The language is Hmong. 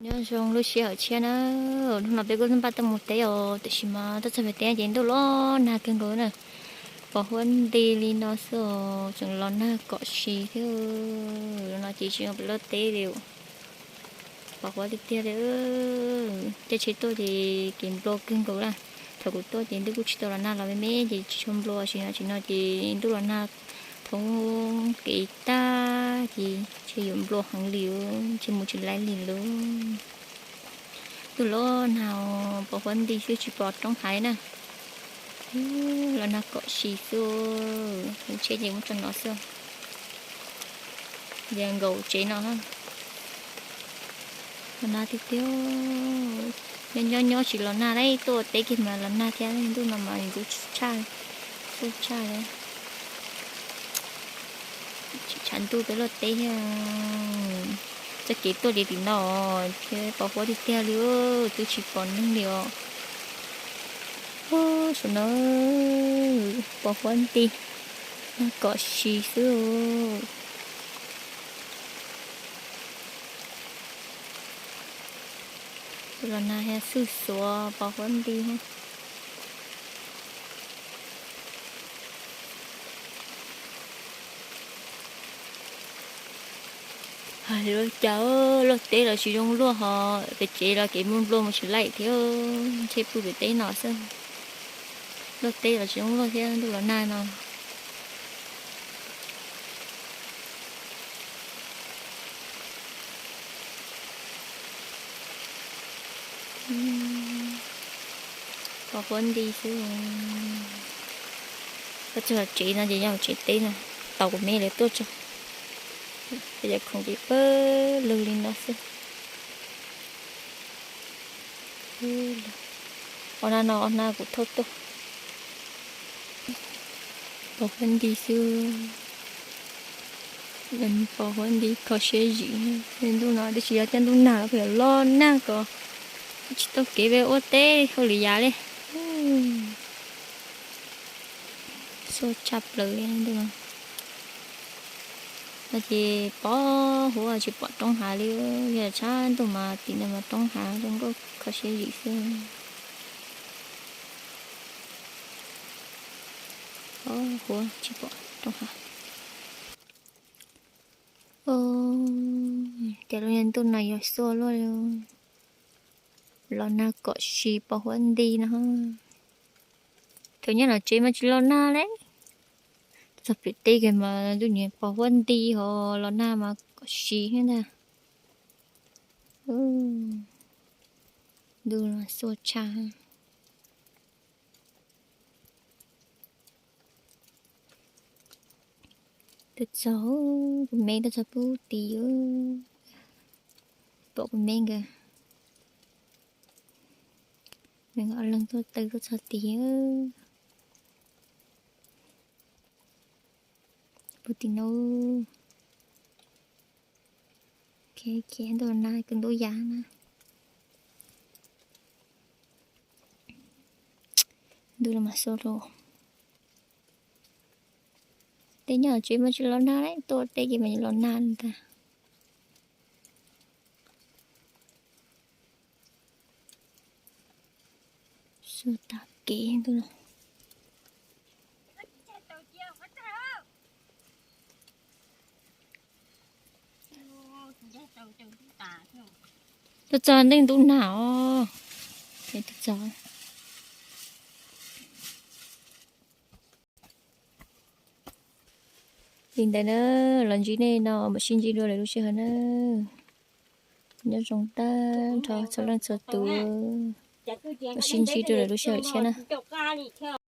Nyob zoo lub sij hawm tshiab na, hnub no peb kuj npaj tuaj mus teb os, tiam sis mas tuaj txog pem teb ces ntuj los nag kawg nkaus na. Pos huab nti li no xwb os, tseem los nag kom si thiab. Los no ces tsis zoo pem loj teb li. Pos huab tiag tiag li. Caij tsheb tuaj ces kev nplua kawg nkaus na. Thaum kuv tuaj ces ntuj kuj tsis tau los nag los me me ces tsis tshua nplua, sim no tsis no ces ntuj los nag thoob kev tag ces ntshe yuav nplua heev li, ntshe mus tsis laib li lauj. Ntuj los nag, pos huab nti xwb tsis pom roob hav na. Los nag kom si xwb, tsheb ces muab tso no xwb. Ces nkaum tsev no. Los nag tiag tiag. Nyob nyob nyob tsis los nag lauj, tuaj ua teb kiag mas los nag thiab, ntuj no mas kuj tshaj, tshaj tshaj li. Tsis tshav ntuj peb loj teb thiab. Txoj kev tuaj li tim no thiab pos huab tiag tiag li, twb tsis pom neeg li os. Saum no pos huab nti, nag kom si xwb. Los nag thiab xwb xuav pos huab nti thiab. Hais li cas loj teb los tsis zoo luaj ho pem tsev los kev nplua nplua mus tsis laib thiab, ntshe pw pem teb no xwb. Loj teb los tsis zoo luaj thiab ntuj los nag no. Pos huab nti xwb. Tuaj txog tsev no ces yog tsev teb no, tau kuv me lawv tuaj txog. Ces yam khoom ces pawg lug li no xwb. Ob na no ob na kuv thauj tuaj. Pos huab nti xwb. Pos huab nti kho siab zim. Ntuj no twb tsis yog cov ntuj nag los yog loj nag ko, tsis tau kev peb ua teb hauj lwm yam li. Xuaj tshaj plaws li ntuj no. No ces pos huab tsis pom roob hav li, yog tshav ntuj mas tim no mas roob hav zoo nkauj kho siab zim xwb. Pos huab tsis pom roob hav. Cas lub niag ntuj no yuav xuaj luaj li. Los nag kom si pos huab nti no. Thaum nyob los tsev mas tsis los nag li. Txog pem teb kiag mas ntuj niag pos huab nti ho los nag mas kom si thiab ntag. Ntuj no xuaj tshaj. Tuaj txog kuv me tuaj txog pub tid, pom kuv me nkawd, nws ob leeg tuaj taw tuaj txog tid. Pub tid no. Ntuj los nag kawg ntuj yam na. Ntuj los mas xuaj rau. Tej nyob tsev mas tsis los nag li, tuaj tej ces mas los nag li ntag. Xuaj tag kev ntuj los. Tuaj txog neej ntuj nag os. Tuaj txog. Li ntawd na, los ntsib nej no mam sib ntsib dua lwm lub sij hawm na. Nyob zoo tag nrho txhua leej txhua tus, mam sib ntsib dua lwm lub sij hawm thiab na.